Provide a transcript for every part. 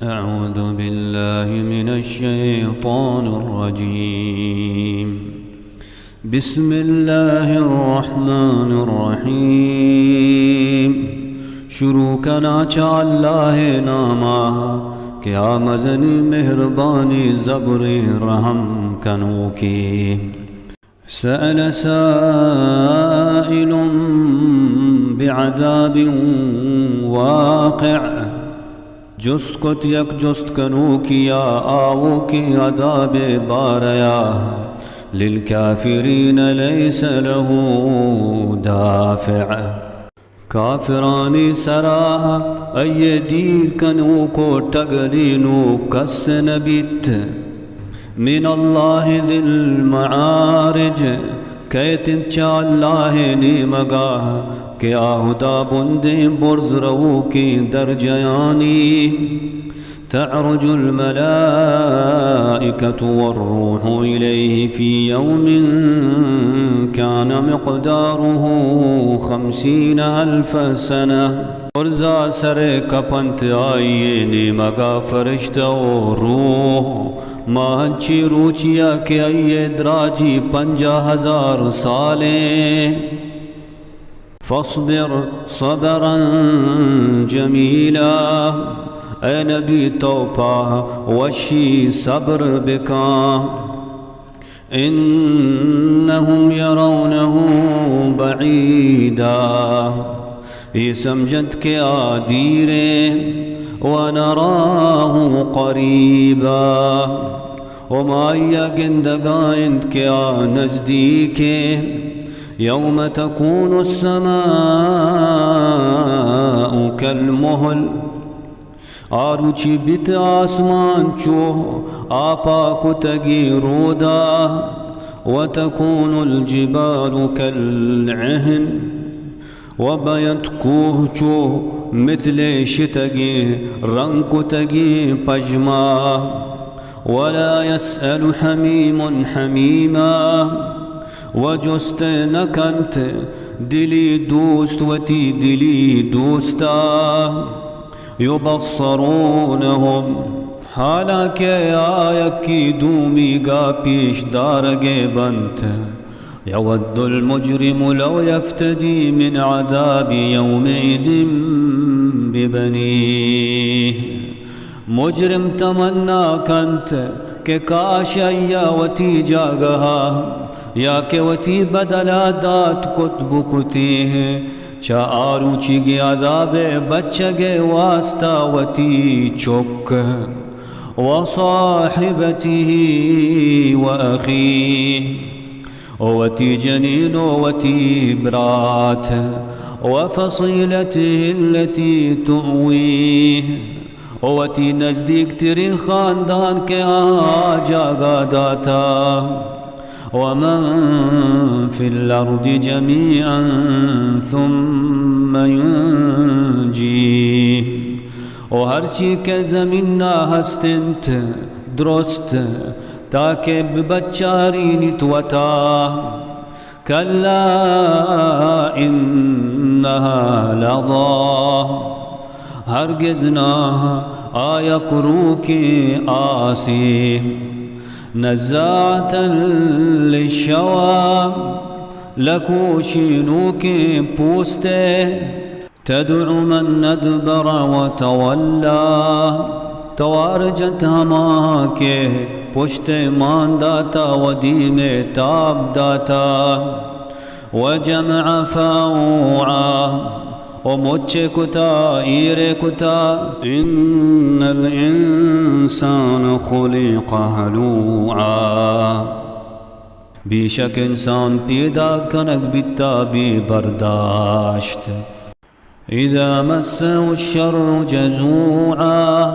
أعوذ بالله من الشيطان الرجيم. بسم الله الرحمن الرحيم. شروع کناں چہ اللہ ءِ نام ءَ کہ آ مزنیں مہربانیں زبریں رحم کنوکیں۔ سأل سائل بعذاب واقع. جست کت یک جست کنوکے ءَ آؤکیں عذاب ءِ بارہ ءَ، للكافرين ليس له دافع. کافرانی سرا آئی ءِ دیر کنوک ءُ ٹگلینوک کس نہ بیت۔ من اللہ ذی المعارج، کئیت انت چہ اللہ ءِ نیمگ ءَ کہ آ ہدا بندیں برز روکیں درجہانی۔ تعرج الملائكة والروح إليه في يوم كان مقداره خمسين ألف سنة. برزا سر کپنت آئی ءِ نیمگ ءَ فرشتہ ءُ روح، ماں انچیں روچے ءَ کہ آئی ءِ دراجی پنجاہ ہزار سالیں۔ فاصبر صبرا جمیلا، اے نبی تو پہ وشی صبر بکن۔ انهم يرونه بعيدا، اے سمجھنت کہ آ دیریں، ونراه قريبا، ءُ ما آئی ءَ گندگا انت کہ آ نزدیکیں۔ يوم تكون السماء كالمهل، آ روچی بیت آسمان چو آپا کتگیں رودا، وتكون الجبال كالعهن، ءُ بینت کوہ چو مثل شتگیں رنگ کتگیں پژما۔ ولا يسأل حميم حميما، ءُ جست نہ کنت دلی دوست وتی دلی دوستا۔ يبصرونهم، حالانکہ آ یکی دومیگا پیش دارگ ءَ بنت۔ يود المجرم لو يفتدي من عذاب يومئذ ببنيه. مجرم تمنا کنت کہ کاش آئی ءَ وتی جاگہ ءَ یا کہ وتی بدل ءَ دات کت بکتیں چہ آ روچیگیں عذاب ءَ بچگ ءِ واستا وتی چک، وصاحبته وأخيه، ءُ وتی جنین ءُ وتی برات، وفصيلته التي تؤويه، ءُ وتی نزدیک تریں خاندان کہ آہاں جاگہ داتا، ومن في الأرض جميعا ثم ينجيه، ءُ ہرچی کہ زمین ءَ ہست انت درست، تاکہ ببچارینیت وتا۔ كلا إنها لظى، ہرگز نہ، آ یک روکیں آسے۔ نزاعة للشوى، لکوشینوکیں پوستے۔ تدع من أدبر وتولى، توار جنت ہما کہ پشت مان داتا ءُ دیم تاب داتا۔ وجمع فأوعى، ءُ مچ کتا، ایر کتا۔ إن الإنسان خلق هلوعا، بیشک انسان پیدا کنگ بیتا بے برداشت۔ إذا مسه الشر جزوعا،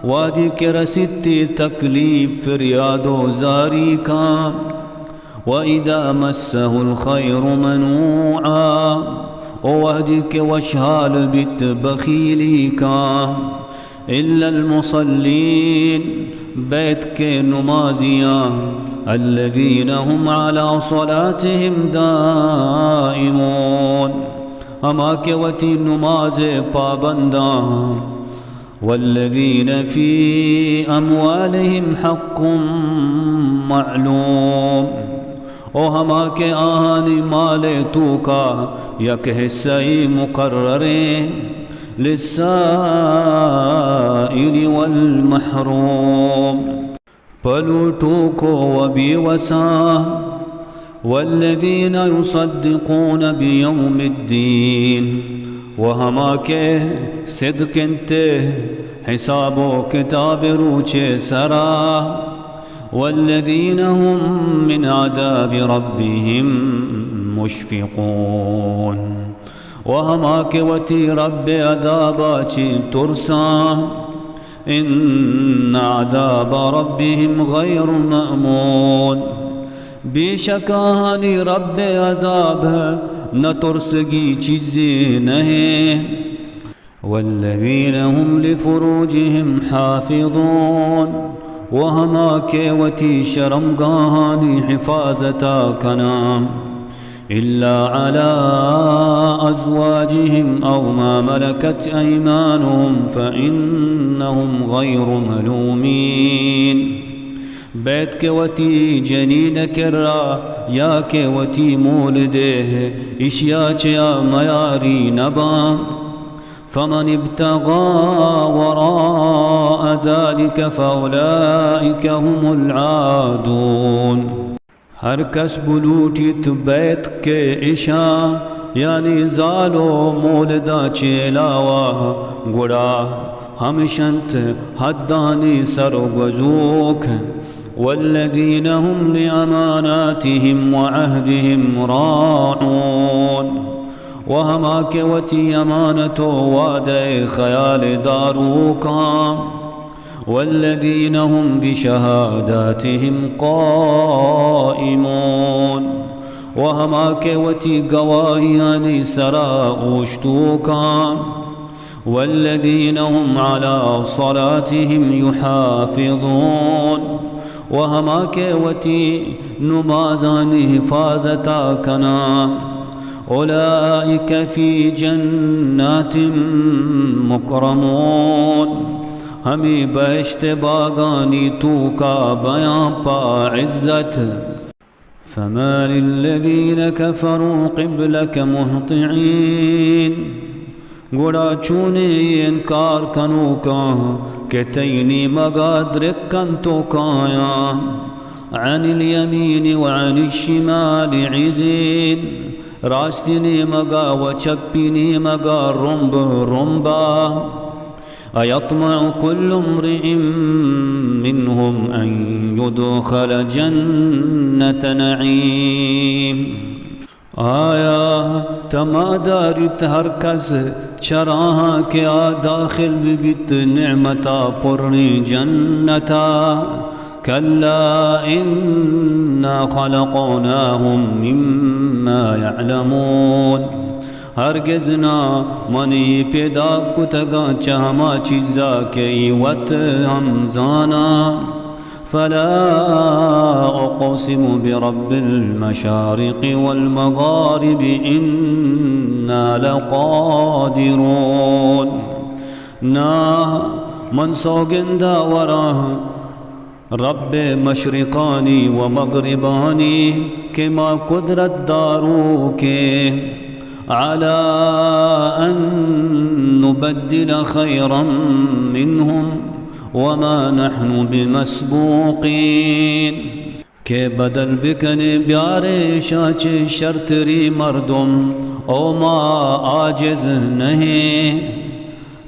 وہدی کہ رسیتی تکلیف فریاد ءُ زاری کاں۔ وإذا مسه الخير منوعا، ءُ وہدی کہ وشحال بیت بخیلی کاں۔ إلا المصلين، بید کہ نمازیاں، الذين هم على صلاتهم دائمون، ہما کہ وتی نماز ءَ پابنداں۔ والذين في أموالهم حق معلوم، او ہما کہ آہانی مال ءِ توکا یک حصہ ای مقرریں، للسائل والمحروم، پہ لوٹوکو و بے وساں۔ والذين يصدقون بيوم الدين، و ہما کہ صدق انت حساب و کتاب روچے سرا۔ والذين هم من عذاب ربهم مشفقون، و ہما کہ وتی رب ءِ عذابا چہ ترساں۔ إن عذاب ربهم غير مأمون، بے شک آہانی رب ءِ عذاب نہ ترسگی چیزے نہ ایں۔ والذين هم لفروجهم حافظون، و ہما کہ وتی شرمگاہانی حفاظتا کناں۔ إلا على أزواجهم أو ما ملكت أيمانهم فإنهم غير ملومين۔ بیت کہ وتی جنین ءِ کرا یا کہ وتی مولد ءِ، اشیا چیا میاری نباں۔ فمن ابتغى وراء ذلك فأولئك هم العادون۔ ہر کس بلوٹیت بیت کہ اشاں، یعنی زال و مولداں چہ علاوہ، گڑا ہمشنت حدانی سر و گوزوک۔ والذين هم لأماناتهم وعهدهم راعون، و ہما کہ وتی امانت و وعدہ ءِ خیال داروکاں۔ والذين هم بشهاداتهم قائمون، و ہما کہ وتی گواہیانی سرا اوشتوکاں۔ والذين هم على صلاتهم يحافظون، و ہما کہ وتی نمازانی حفاظتا کناں۔ أولئك في جنات مكرمون، ہمے بہشت ءِ باگانی توکا بیاں پہ عزت۔ فما للذين كفروا قبلك مهطعين، گڑا چونیں اے انکار کنوکاں کہ تئی نیمگا درکنت و کایاں۔ عن اليمين وعن الشمال عزين، راستی نیمگا و چپی نیمگا رمب رمبا۔ أيطمع كل امرئ منهم أن يدخل جنة نعيم۔ آیا تما داریت ہر کس چراہاں کہ آ داخل ببیت نعمتا پریں جنتا؟ كلا إنا خلقناهم مما يعلمون۔ ہرگز نہ، من اے پیداک کتگاں چہ ہما چیزا کہ اے وت ہم زاناں۔ فلا أقسم برب المشارق والمغارب إنا لقادرون۔ نہ، من سوگندا وراں رب مشرقانی و مغربانی کہ ما قدرت داروکیں، على أن نبدل خيرا منهم وما نحن بمسبوقين، کہ بدل بکنیں بیاریں اشاں چہ شرتری مردم، او ما عاجز نہ ایں۔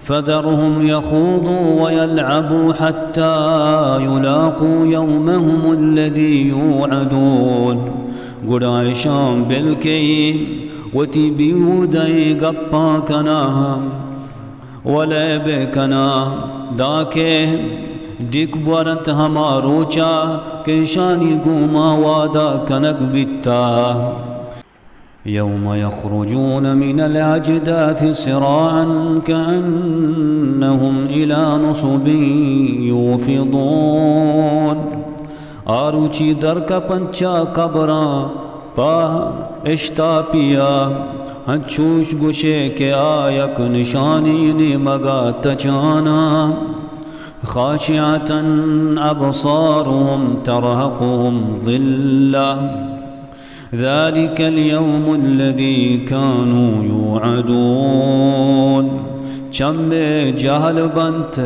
فذرهم يخوضوا ويلعبوا حتى يلاقوا يومهم الذي يوعدون۔ گڑا اشاں بل کئی وتی بیہودہیں گپاں کناں و لیب کناں، دانکہ ڈیک بورنت ہما روچا کہ اشانی گوما وعدہ کنگ بیتا۔ يوم يخرجون من الأجداث سراعا كأنهم إلى نصب يوفضون۔ آروچی درکپنت چہ قبراں پہ اشتاپیا، انچوش گوشے کہ آ یک نشانی نیمگا تچانا۔ خاشعة أبصارهم ترهقهم ذلة ذلك اليوم الذي كانوا يوعدون۔ چمے جہل بنت،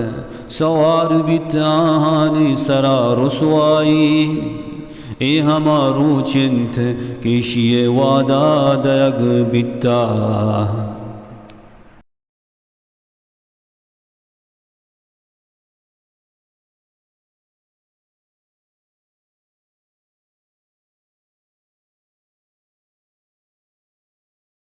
سوار بیت آہانی سرا رسوائی۔ اے ہما روچ انت کہ ایشی ء وعدہ دئیگ بیتا۔